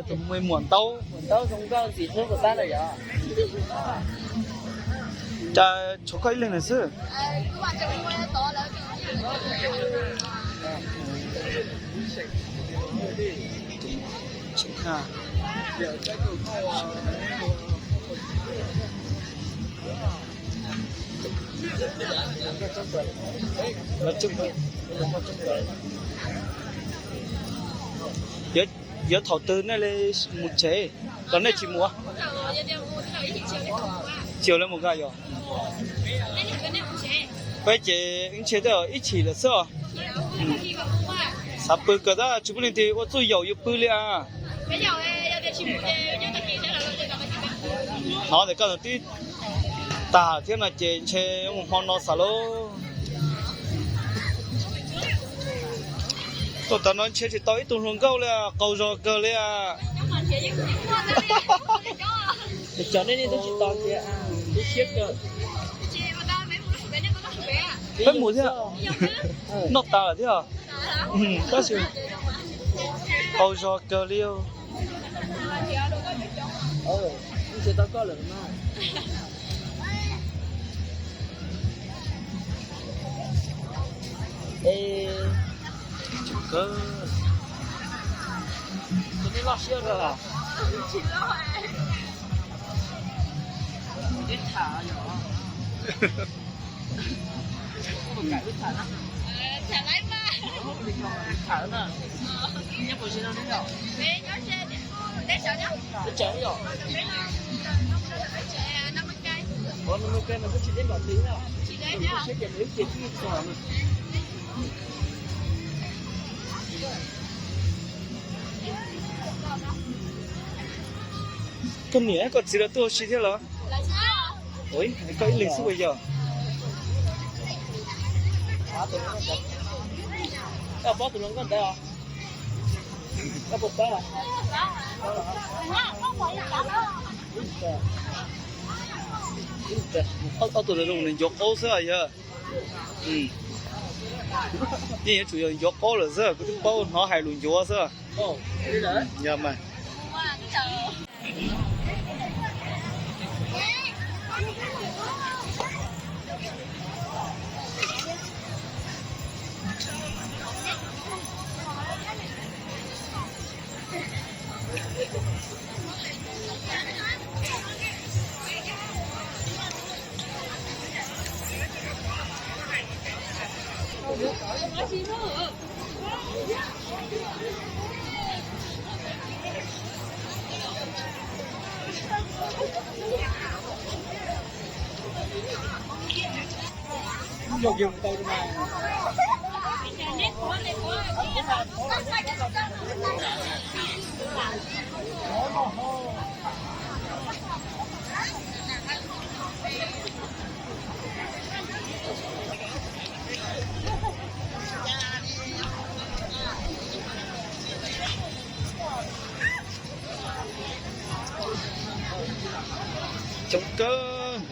Tus muam ntaub. Cas tshuav koj ib leeg na xwb. Yuav thaum twg nej li mus tsev los nej tsis mus? Chiều lawv mus nqa yom. Peb ces wb ntshe twb ib chim lawm xwb os. Xav pw kawg tab tsis muaj leej twg ua txuj yaum yus pw li as. Hnov tias koj twb tag thiab no ces ntshe mus hmo no xav lauj. Tuaj tav no ntshe tsis tau ib tug hluas nkauj li, qaug zog kawg li. Cov nej tsis tau tias, peb mus thiab, noj tas lawm thiab. Tab sis qaug zog kawg li. Koj niam koj txiv lawv tuaj ua si thiab los? Koj ib leeg xwb ua yog? Koj paub tus hluas nkauj ntawd os? Koj puas paub? Ob tug ntawd zoo ncuav qaub xwb yog. Yeej yuav tsum yog ncuav qaub lawm xwb, kuv twb paub hnov hais lus ncuav xwb. Yog mas. Coob kawg.